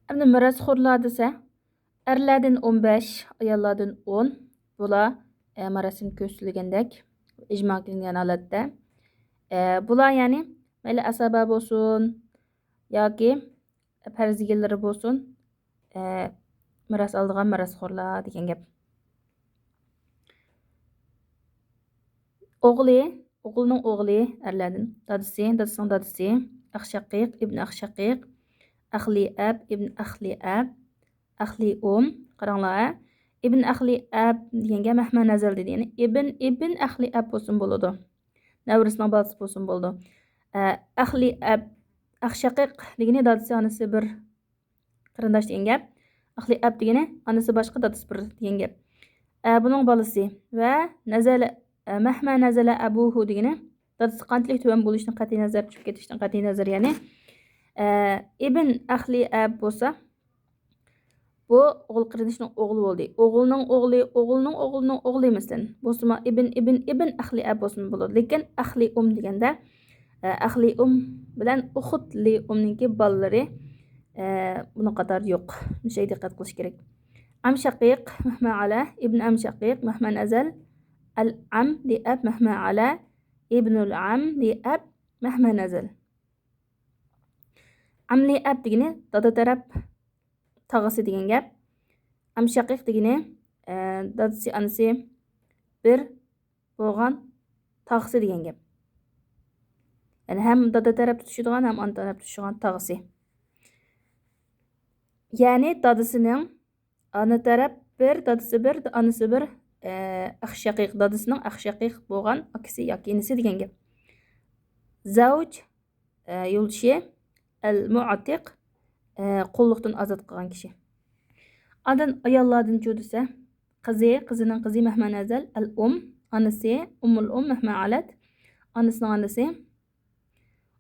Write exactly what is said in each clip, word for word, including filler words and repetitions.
ئەمدى مىراسخورلار دېسە، ئەرلەردىن ئون بەش، ئاياللاردىن ئون. بۇلار، ئە، مىراستىن كۆرسىتىلگەندەك، ئىجما قىلىنغان ھالەتتە. ئە، بۇلار، يەنى، مەيلى ئەسەبە بولسۇن ياكى پەرزىگىلىرى بولسۇن، ئە، مىراس ئالىدىغان مىراسخورلار دېگەن گەپ. ئوغلى، ئوغلىنىڭ ئوغلى ئەرلەردىن. دادىسى، دادىسىنىڭ دادىسى. ئەخشەقىق، ئىبن ئەخشەقىق. ئەخلى ئەب، ئىبن ئەخلى ئەب. ئەخلى ئۇم. قاراڭلار، ھە. ئىبن ئەخلى ئەب دېگەنگە مەھمە نەزەل دېدى. يەنى ئىبن، ئىبن ئەخلى ئەب بولسىمۇ بولىدۇ. نەۋرىسىنىڭ بالىسى بولسىمۇ بولىدۇ. ئە، ئەخلى ئەب، ئەخشەقىق دېگىنى دادىسى، ئانىسى بىر قېرىنداش دېگەن گەپ. ئەخلى ئەب دېگىنى ئانىسى باشقا، دادىسى بىر دېگەن گەپ. ئە، بۇنىڭ بالىسى ۋە نەزەلە، ئە، مەھمە نەزەلە ئەبۇھۇ دېگىنى دادىسى قانچىلىك تۆۋەن بولۇشتىن قەتئىينەزەر، چۈشۈپ كېتىشتىن قەتئىينەزەر، يەنى، ئە، ئىبن ئەخلى ئەب بولسا، بۇ ئوغۇل قېرىندىشىنىڭ ئوغلى بولدى. ئوغلىنىڭ ئوغلى، ئوغلىنىڭ ئوغلىنىڭ ئوغلى، مەسىلەن. بولسىمۇ ئىبن، ئىبن، ئىبن ئەخلى ئەب بولسىمۇ بولىدۇ. لېكىن ئەخلى ئۇم دېگەندە، ئە، ئەخلى ئۇم بىلەن ئۇخت لى ئۇمنىڭكى بالىلىرى، ئە، بۇنىڭ قاتارىدا يوق. مۇشۇ يەرگە دىققەت قىلىش كېرەك. ئەم شەقىق مەھمە ئەلە، ئىبن ئەم شەقىق مەھمە نەزەل، ئەل ئەم لى ئەب مەھمە ئەلە، ئىبنۇل ئەم لى ئەب مەھمە نەزەل. ئەم لى ئەب دېگىنى دادا تەرەپ تاغىسى دېگەن گەپ. ئەم شەقىق دېگىنى، ئە، دادىسى، ئانىسى بىر بولغان تاغىسى دېگەن گەپ. يەنى ھەم دادا تەرەپ تۇتۇشىدىغان، ھەم ئانا تەرەپ تۇتۇشىدىغان تاغىسى. يەنى دادىسىنىڭ ئانا تەرەپ بىر، دادىسى بىر، ئانىسى بىر، ئە، ئەخشەقىق، دادىسىنىڭ ئەخشەقىق بولغان ئاكىسى ياكى ئىنىسى دېگەن گەپ. زەۋج، ئە، يولدىشى، ئەل مۇئتىق، ئە، قۇللۇقتىن ئازاد قىلغان كىشى. ئاندىن ئاياللاردىنچۇ دېسە، قىزى، قىزىنىڭ قىزى مەھمە نەزەل، ئەل ئۇم، ئانىسى، ئۇممۇل ئۇم مەھمە ئالەت، ئانىسىنىڭ ئانىسى،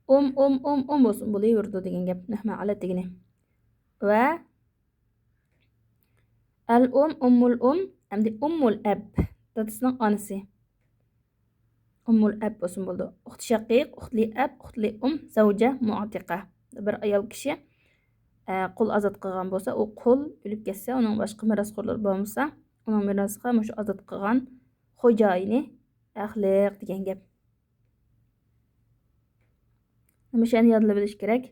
ئۇم، ئۇم، ئۇم، ئۇم بولسۇن، بولۇۋېرىدۇ دېگەن گەپ، مەھمە ئالەت دېگىنى. ۋە ئەل ئۇم، ئۇممۇل ئۇم، ئەمدى ئۇممۇل ئەب، دادىسىنىڭ ئانىسى. ئۇممۇل ئەب بولسىمۇ بولىدۇ. ئۇخت شەقىق، ئۇخت لى ئەب، ئۇخت لى ئۇم، زەۋجە، مۇئتىقە. بىر ئايال كىشى، ئە، قۇل ئازاد قىلغان بولسا، ئۇ قۇل ئۆلۈپ كەتسە، ئۇنىڭ باشقا مىراسخورلىرى بولمىسا، ئۇنىڭ مىراسىغا مۇشۇ ئازاد قىلغان خوجايىنى ئەخلىق دېگەن گەپ. مۇشۇنى يادلىۋېلىش كېرەك.